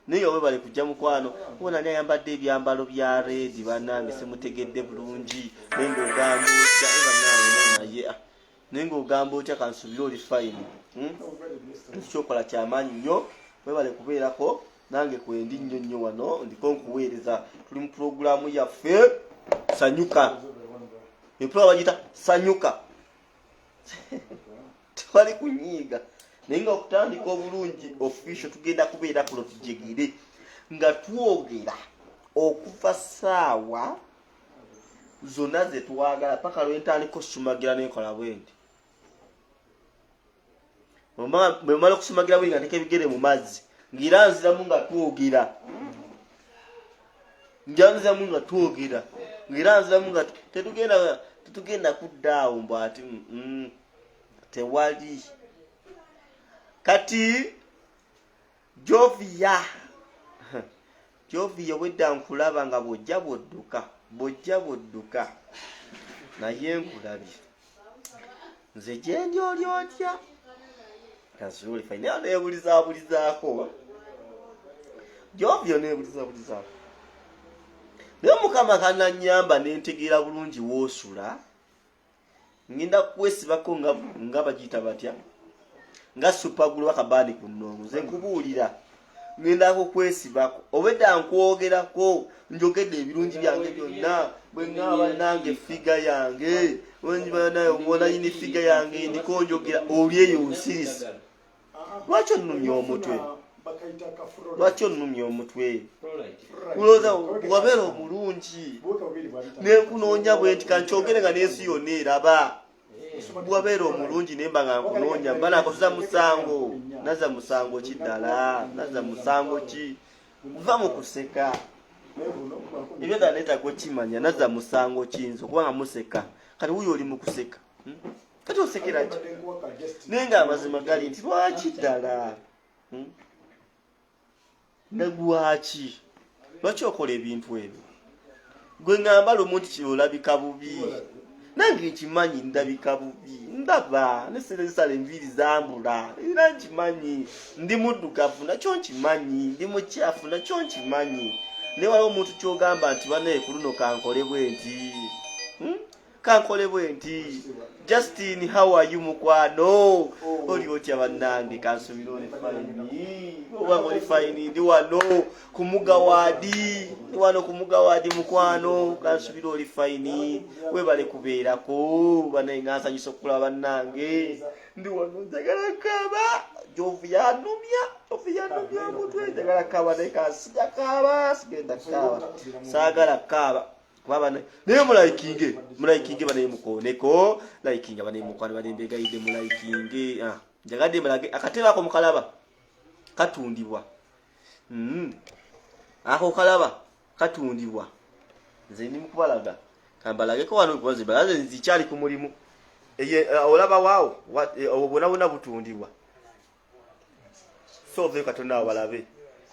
Naye webale kujja mukwano. Wona ani ayambadde ebyambalo bya red banange simutegedde bulungi. Naye ng'ogamba otya banange naye ah. Naye ng'ogamba otya kansubire oli fine. Hmm? Ekyokola kyamaanyi nnyo. Webale kubeerako. Nange kwendi nnyo nnyo wano ndiko nkuweereza tuli mu pulogulaamu yaffe sanyuka epula bagiyita sanyuka tewali kunyiiga naye nga okutandika obulungi official tugenda kubeera kuno tujegere nga twogera okuva saawa zonna zetwagala paka lwentandika osumagira nenkola bwendi bwemala okusumagira bwe nga nteka ebigere mu mazzi ngira nziramu nga twogera. Njanziramu nga twogera ngaera nziramu nga tetugenda tetugenda kudda awo mbu ati tewali kati Jovia Jovia obwedda nkulaba nga bwojja bwodduka bwojja bwodduka naye nkulabye nze gyendi oli otya kansuule fine naye neebulizabulizaako Jovia neebulizabulizaako naye mukama kananyamba nentegeera bulungi woosula ngenda kwesibako nga nga bagiyita batya nga supagulu bakabaani ku nnongo nze nkubuulira ngenda kukwesibako obwedda nkwogerako njogedde ebirungi byange byonna bwe ngamba nange figa yange wenanayini figa yange ndiko njogera oli eyo nsirisi lwaki onnumya omutwe lwaki onnumya omutwe kulooza wabeera omulungi nenkunoonya bwe nti kankyogere nga n'ensi yonna eraba wabeera omulungi nemba nga nkunoonya mba nakoza musango naza musango ki ddala naza musango ki nva mu kuseka ebyo ddala neetaaga okimanya naza musango ki nze okuba nga museka kati wuyo oli mu kuseka hmm? Kati osekera ki naye nga amazima gali nti lwaki ddala hmm? Nagwaki lwaki okola ebintu ebyo gwe ngamba lumu nti olabika bubi nange nkimanyi ndabika bubi ndaba neserezisala enviiri zambula era nkimanyi ndi muddugavu nakyo nkimanyi ndi mukyafu nakyo nkimanyi naye waliwo omuntu kyogamba nti banaye ku luno kankole bwe nti hmm? Kankole bwe nti Justin how are you mukwano oh. Oli otya bannange kansubira oli fayini oba oli fayini ndi wano ku mugawaadi ndi wano ku mugawaadi mukwano kansubira oli fayini webale kubeerako banaye nga nsanyusa okukulaba bannange ndi wano njagala kaaba jovu yanumya jovu yanumya omutwe njagala kaaba naye kansija kaaba sigenda kaaba saagala kaaba kuba bana naye mulayikinge mulayikinge banaye mukooneko layikinga banaye mukwano banaye mbegayidde mulayikinge ah, njagadde mulage akatebe ako mukalaba katundibwa mm. ako kalaba katundibwa nze ndi mukubalaga kambalageko wano kubaze balaze nzikyali ku mulimu eye eh, olaba waawo eh, obwo bwona bwona butundibwa so oveyo katonda awo balabe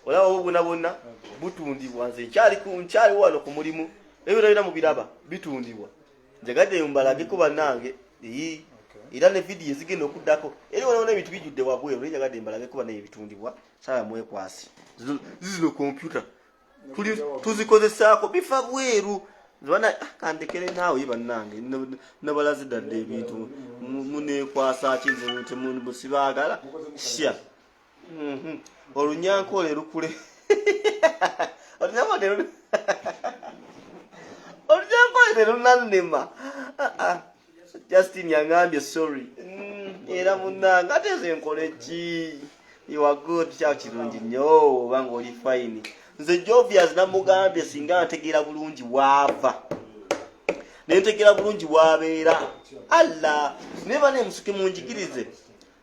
olaba obwo bwona bwonna butundibwa nze nkyali nkyali wano ku mulimu ebyo byona mubiraba bitundibwa njagadde mbalageko bannange ii era ne vidiyo ezigenda okuddako era wona ebintu bijjudde wabweru naye njagadde mbalageko banaye ebitundibwa sala mwekwasi zizino kompyuta tuzikozesaako bifa bweru bana ah, kandekere naawe ye bannange nabalaze ddadde ebintu munekwasa ki nze sya mhm. olunyankole lukule olunyankole terunannema ah, ah. Justin yangambye sorry era munnange ate nze nkole ki you are good kyawo kirungi nnyo oba nga oli fine nze Jovias namugambye singa ntegeera bulungi waava nentegeera bulungi wabeera Allah naye bane musuke munjigirize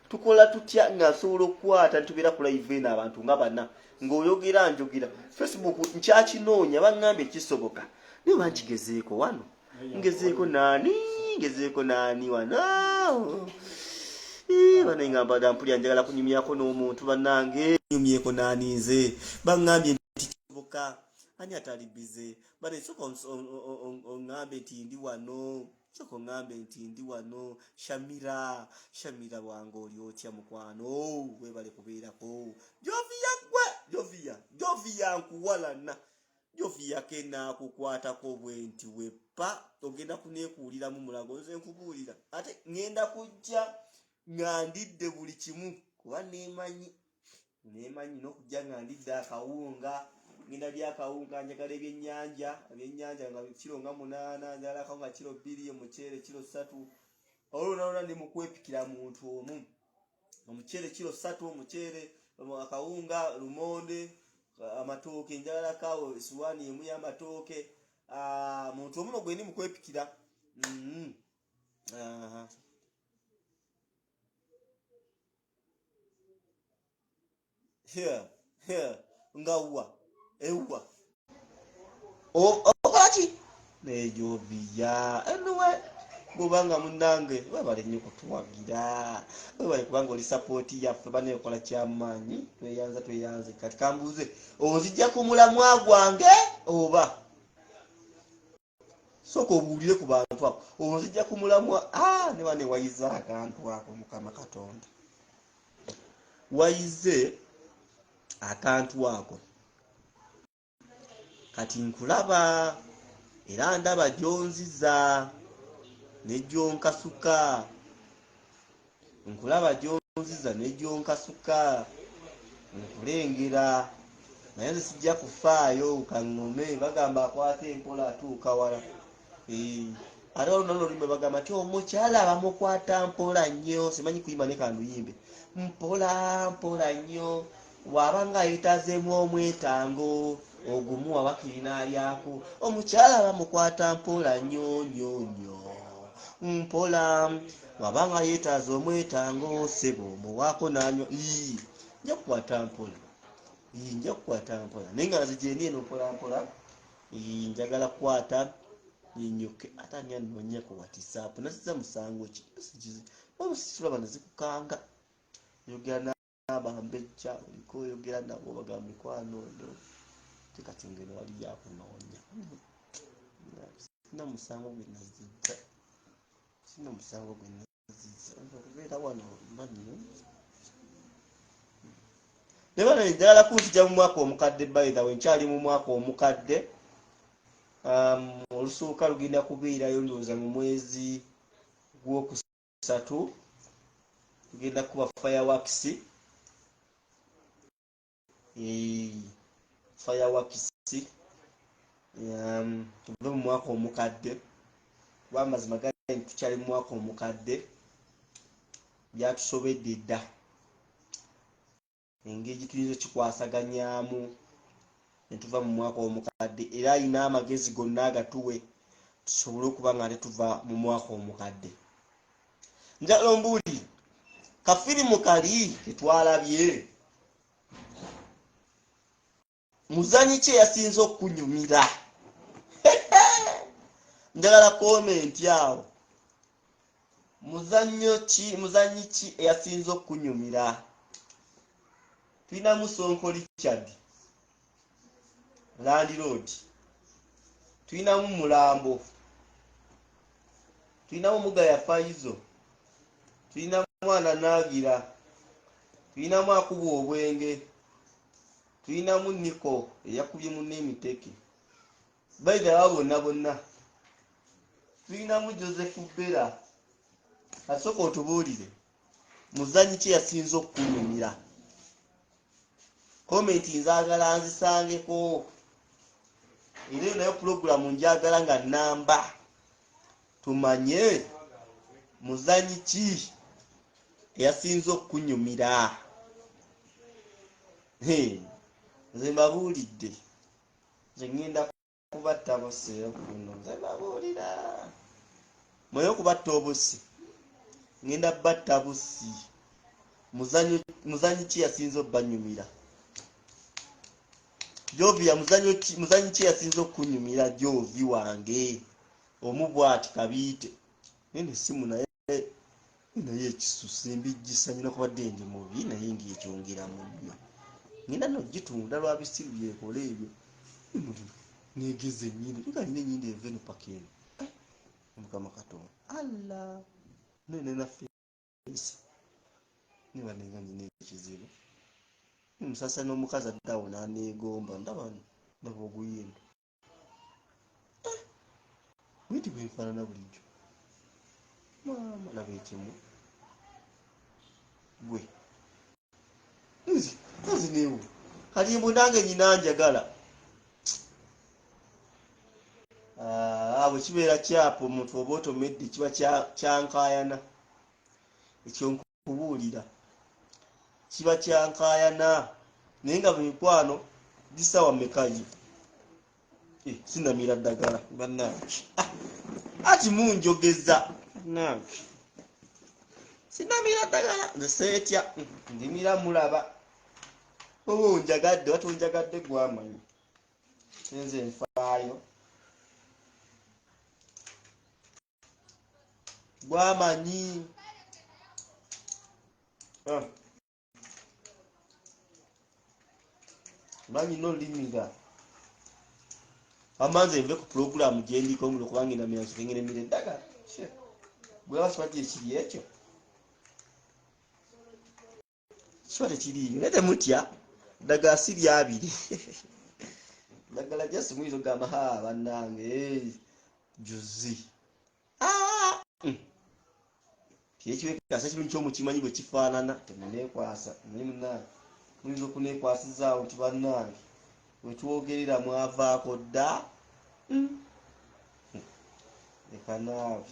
tukola tutya nga nsobola okukwata ntubeera ku live eno abantu nga bana ng'oyogera njogera Facebook nkyakinoonya baŋŋambye kisoboka naye bankigezeeko wano ngezeeko naani ngezeeko naani wano banaye nga mbada mpulira njagala kunyumyako n'omuntu bannange nyumyeko naani nze baŋŋambye nti kisoboka ani atali bize bane soka oŋŋambe nti ndi wano soka oŋŋambe nti ndi wano shamira shamira wange oli otya mukwano webale kubeerako joviya gwe joviya joviya nkuwalana Jovia kenakukwatako bwenti weppa ogenda kunekuuliramu mulago nze nkubuulira ate ngenda kujja nga ndidde buli kimu kuba nemanyi nemanyi nokujja nga ndidde akawunga ngenda lya akawunga njagala ebyennyanja ebyennyanja nga kiro nga munaana njagala akawunga kiro bbiri omuceere kiro ssatu olwo nalona ndi mukwepikira muntu omu omuceere kiro ssatu omuceere akawunga lumonde amatooke njagala kawo esiwaani emu y'amatooke ah, muntu omuno gwendi mukwepikira mm-hmm. Here, here, nga wa ewa. Okola ki nejoviya? Anyway, bwobanga munnange, webale nnyo kutuwagira, webale kubanga oli support yaffe. Banekola kyamaanyi, tweyanza, tweyanze. Kati kambuuze, onzijja ku mulamwa gwange oba sooka obuulire ku bantu abo? Onzijja ku mulamwa? Ah, ne bane wayize akantu ako. Mukama Katonda, wayize akantu ako. Kati nkulaba era ndaba gyonziza ne gyonkasuka, nkulaba gyonziza ne gyonkasuka, nkulengera, naye nze sijja kufaayo. Kaŋŋome, bagamba akwata empola atuuka wala. Ate waliwo nalwo oluyimba bagamba nti omukyala bamukwata mpola nnyo. Simanyi kuyimba, ne kanduyimbe mpola mpola nnyo. Bw'aba nga yeetazeemu omwetango ogumu awakiri n'alyako, omukyala bamukwata mpola nnyo nnyo nnyo mpola. Bw'aba nga yeetaaza omwetango, sebo, omuwaako n'anywa. Ii, nja kukwata mpola. Ii, nja kukwata mpola, naye nga nze gyendi eno mpola mpola. Ii, njagala kukwata nyoke. Ate ani anoonya ku WhatsApp? Nasiza musango ki? Omusitulaba nezikukanga. Oyogera n'abambejja, oliko oyogera nabo, bagamba mikwano ono tekati ngeno waliyo akunoonya. Sina musango gwe nazijja, sina musango gwe nazijja okubeera wano mbanyo. Naye bano njagala kunzija mu mwaka omukadde. By the way, nkyali mu mwaka omukadde. Olusooka lugenda kubeerayo ndowooza mu mwezi gwokusatu, tugenda kuba fireworks. Fireworks, tuve mu mwaka omukadde, kuba amazima gali nti tukyali mu mwaka omukadde. Byatusobedde dda engeri gye tuyinza okikwasaganyamu ne tuva mu mwaka omukadde, era alina amagezi gonna agatuwe tusobole okuba nga tetuva mu mwaka omukadde. Njagala ombuulire kafirimu kali ketwalabye, muzanyi ki eyasinze okunyumira? Njagala comment awo. Muzannyo ki, muzanyi ki eyasinze okunyumira? Tulinamu Sonko Richard landlord, tulinamu Mulambo, tulinamu Mugaya Faizo, tulinamu Ananaagira, tulinamu Akuba Obwenge, tulinamu Niko eyakubye munne emiteke. Baida abo bonna bonna, tulinamu Joseph Bera. Asooka otubuulire muzanyi ki yasinze okukunyumira. Comment nzaagala nzisangeko, era eyo nayo pulogulamu njagala nga namba tumanye muzanyi ki eyasinze okukunyumira. Nze mbabuulidde, nze ŋŋenda kubatta busi kuno. Nze mbabuulira, mwenye okubatta obusi, ŋŋenda batta busi. Muzanyi ki yasinze obbanyumira? Jovia, muzanyi ki yasinze okukunyumira? Jovi wange omu bwati kabiite nene simu, naye naye ekisusi mbijjisa nyina kubadde ndi mubi, naye ndi ekyongeramu nnyo. Ngenda no gitunda lwa bisiru byekola ebyo. Negeza enyindo nga nina enyindo eva eno paka eno. Eh, Mukama Katonda Allah, nena face niba nenga nyina ekizibu musasa n'omukazi addawo n'aneegomba. Ndaba ndaba oguyindu bwiti bwenfaanana bulijjo. Maama, laba ekimu gwe nzi neewo. Kati mbu nange nyina njagala. Ah, bwe kibeera kyapa omuntu oba otomedde, kiba kyankaayana. Ekyo nkubuulira, kiba kyankaayana. Naye nga mikwano gisawa mekayi? Eh, sinamira ddagala bannange. Ah, ati munjogeza bannange, sinamira ddagala. Nze seetya, ndimira mulaba. Oba onjagadde oba tonjagadde, gwamanyi. Nze nfaayo gwamanyi. Ah. Manyi nolimira amanze nve ku pulogulaamu gyendiko muno kubanga enamira nsoke ngene mira eddagala bweba kiba kyekiri ekyo kiba tekiriiyo naye temutya ddagala si lyabiri ddagala just muyinza okugamba ha bannange juzi ah! Kyekiwekasa kirungi kyomukimanyi bwe kifaanana temuneekwasa muli munange muyinza okuneekwasizaawo nti bannange wetwogerera mwavaako dda hmm. Leka naawe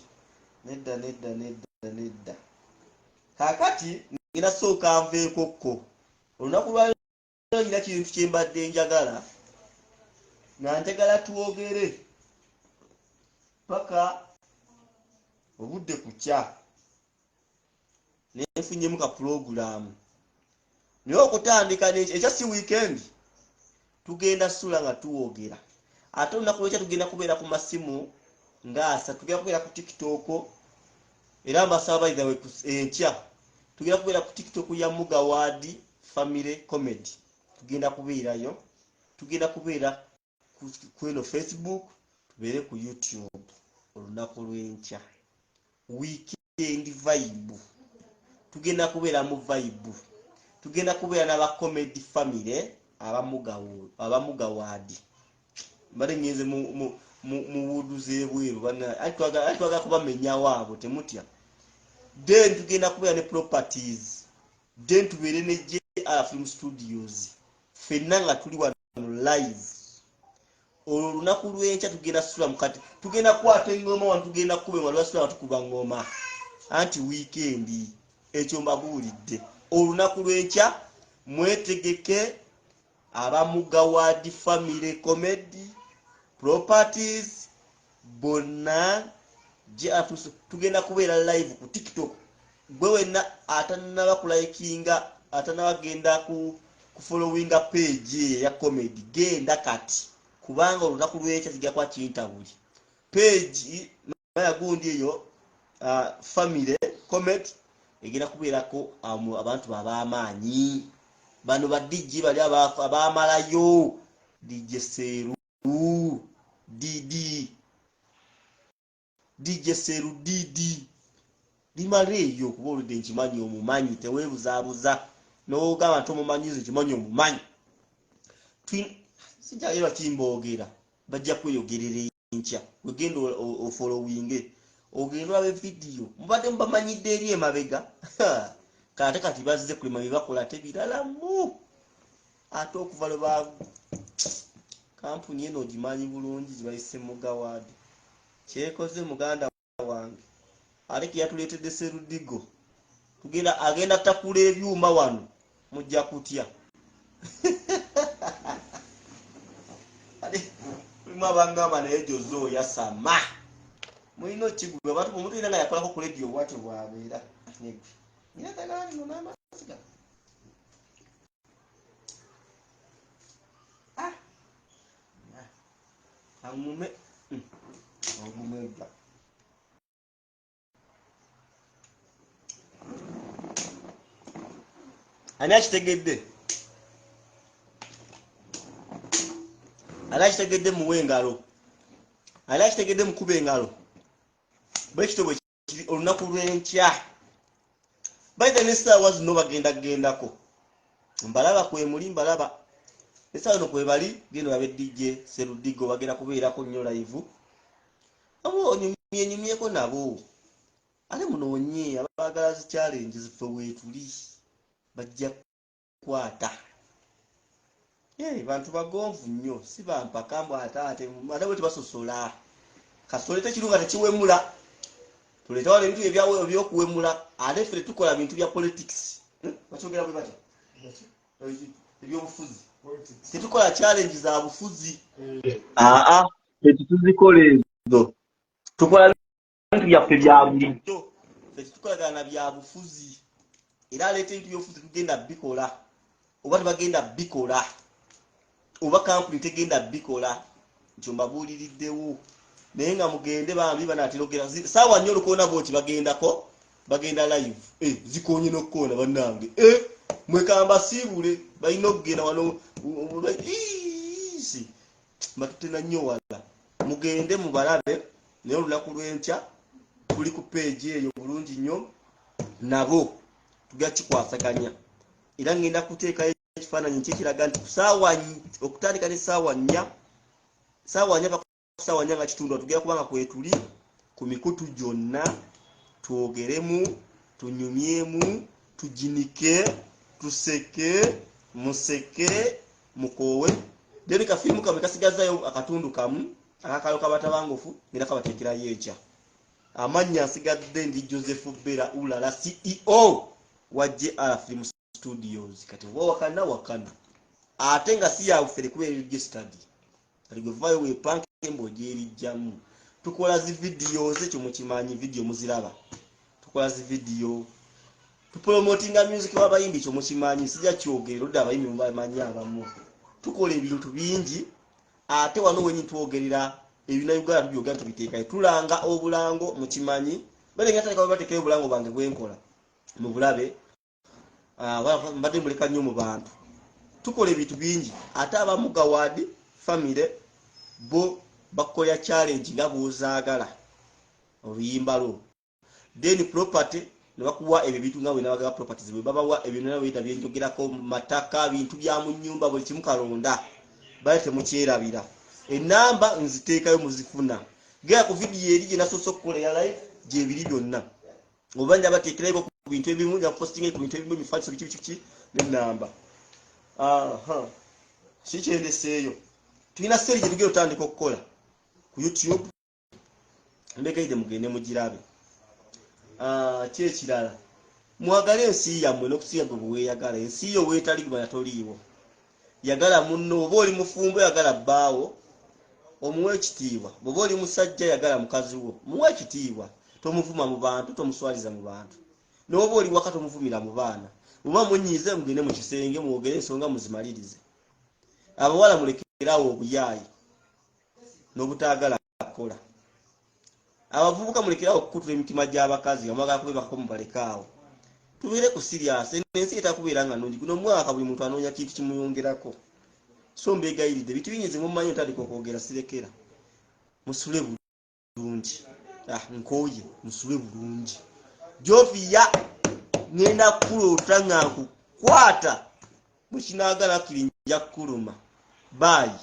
nedda nedda nedda nedda kakati ngenda sooka nveeko kko olunaku lwaleero nyina kintu kyembadde njagala nga njagala twogere paka obudde kukya nenfunyemu ka pulogulaamu naye okutandika ekya si weekend tugenda sula nga tuwogera ate olunaku lwekya tugenda kubeera ku masimu ngaasa tugenda kubeera ku tiktok era mbasaba by the way enkya tugenda kubeera ku tiktok ya mugawadi family comedy tugenda kubeerayo tugenda kubeera kweno facebook tubeere ku youtube olunaku lw'enkya weekend vibe tugenda kubeera mu vibe tugenda kubeera n'aba comedy family abamugawaadi mbadde ngenze mu wuudu z'ebweru anti twagala kubamenyawo abo temutya then tugenda kubeera ne properties then tubeere ne JR Film Studios ffenna nga tuli wano live olwo olunaku lw'enkya tugenda sula mukati tugenda kukwata eŋŋoma wano tugenda kukuba eŋŋoma lwasula nga tukuba ŋŋoma anti wiikendi ekyo mbabuulidde olunaku lw'enkya mwetegeke abamugawadi family comedy properties bonna tugenda kubeera live ku tiktok gwe wenna atanaba kulayikinga atanaba genda ku kufollowinga page eyo eya comedy genda kati kubanga olunaku lwekya kijja kuba kintabuli page maya gundi eyo family comedy egenda kubeerako abantu babamaanyi bano ba dj bali abamalayo dj seru dd DJ Seru DD limala eyo kuba oludde nkimanyi omumanyi teweebuzaabuza n'ogamba nti omumanyi nze nkimanyi omumanyi sijja lwaki mboogera bajja kweyogerera enkya wegenda ofolowinge ogenda olabe vidiyo mubadde mubamanyidde eri emabega kate kati bazze kulima byebakola ate biralamu ate okuva lwe ba kampuni eno ogimanyi bulungi gibayise mugawadi kyekoze muganda wange ate keyatuleetedde serudigo tugenda agenda takula ebyuma wano mujja kutya mulimu abangamba naye joze oyasama mulina okiguma abantu omuntu yena nga yakolako ku lediyo bwatyo bwabeera negwe nina ddagala lino n'amazzi gano ah! Aŋŋume ogumegga ani akitegedde ani akitegedde muwe engalo ani akitegedde mukuba engalo bwekityo bwe kiri olunaku lw'enkya baitha n'essaawa zino bagenda kugendako mbalaba kwemuli mbalaba essaawa zino kwebali genda olabe dj serudigo bagenda kubeerako nnyo live abo onyumyenyumyeko nabo ate munoonye abaagala zi challenge ziffe weetuli bajja kukwata bantu bagonvu nnyo si bampaka mbu ate ate ate bwe tebasosola kasole tekirunga tekiwemula tuleeta wano ebintu ebyokuwemula ate ffe tetukola bintu bya politics hmm? bakyogera bwe batya ebyobufuzi tetukola challenge za bufuzi eh. aa tetuzikola ezo tukola bintu byaffe bya bulijjo ffe tetukolagana na byabufuzi era aleeta ebintu byobufuzi tugenda bikola oba tebagenda bikola Oba kampuni tegenda bikola nti mbabuuliriddewo, naye nga mugende bambi banaterogera saawa nnyo olukoona bwoti bagendako bagenda live. Zikonye n'okukoona bannange. Mwekamba siibule balina okugenda wano si mbatutena nnyo wala. Mugende mubalabe, naye olunaku lw'enkya tuli ku page eyo bulungi nnyo, nabo tugenda kikwasaganya. Era ngenda kuteekayo ekifaananyi kyekiraga nti kusaawa okutandika ne saawa 4, saawa 4 paka saawa 4 nga kitundu, tugenda kubanga kwetuli ku mikutu gyonna, twogeremu, tunyumyemu, tuginike, tuseke, museke, mukoowe. Then kafirimu kamwe kasigazayo akatundu kamu akakalo kabatabangufu, ngenda kabateekerayo enkya. Amannya nsigadde ndi Joseph Bera Ulala, CEO wa JR Film Studios. Kati oba wakana wakana, ate nga si yabufere kubeera registered. Kati gwe vaayo wepanke mbw'ogyerijjamu. Tukola zi videos, ekyo mukimanyi, video muziraba, tukola zi video, tupromotinga music w'abayimbi, ekyo mukimanyi, sijja kyogera odde abayimbi mubamanyi abamu. Tukola ebintu bingi, ate wano wenyi twogerera ebina Uganda, tubyogera, tubiteekayo, tulanga obulango, mukimanyi. Balenga bateekayo obulango bwange bwenkola mu bulabe. Mbadde muleka nnyo mu bantu. Tukola ebintu bingi, ate abamu Gawadi family bo bakukolera challenge nga bw'ozaagala oluyimba lwo, then property ne bakuwa ebyo ebintu nga bwenabagaba properties, bwe babawa ebyo nabweda byenjogerako, mataka, bintu bya mu nyumba, buli kimu kalonda. Bale temukyerabira, enamba nziteekayo muzifuna. Gera ku vidiyo eri gye nasoose okukola eya live, gyebiri byonna, oba njabateekerayo ku bintu ebimu, nja kupostinga ku bintu ebimu, emifaliso, biki biki biki, nenamba. Aha, si kyendeseeyo. Tulina series gye tugenda otandika okukola ku YouTube, mbegaide mugende mugirabe. Ki ekirala? Mwagale ensi yammwe n'okusinga gwe bweweeyagala. Ensi yo weetali gumanya toliiwo. Yagala munno. Oba oli mufumbo, yagala bbaawo, omuwe ekitiibwa. Bw'oba oli musajja, yagala mukazi wo, muwe ekitiibwa, tomuvuma mu bantu, tomuswaliza mu bantu. N'oba oli waka, tomuvumira mu baana. Muba munyiize, mugende mu kisenge mwogere ensonga muzimalirize. Abawala mulekeraawo obuyaayi n'obutaagala kukola. Abavubuka mulekeraawo okukutula emitima gy'abakazi nga mwagala kubebakako, mubalekaawo. Tubeere ku serious. Ensi etakubeera nga nnungi. Guno omwaka buli muntu anoonya kintu kimuyongerako, so mbeegayiridde, bintu binyize mumanyi, otandika okwogera sirekera. Musule bulungi. Nkooye. Musule bulungi. Joviya, ŋŋenda kukuloota nga nkukwata, bwe kinaagala kiri nja kukuluma. Bye.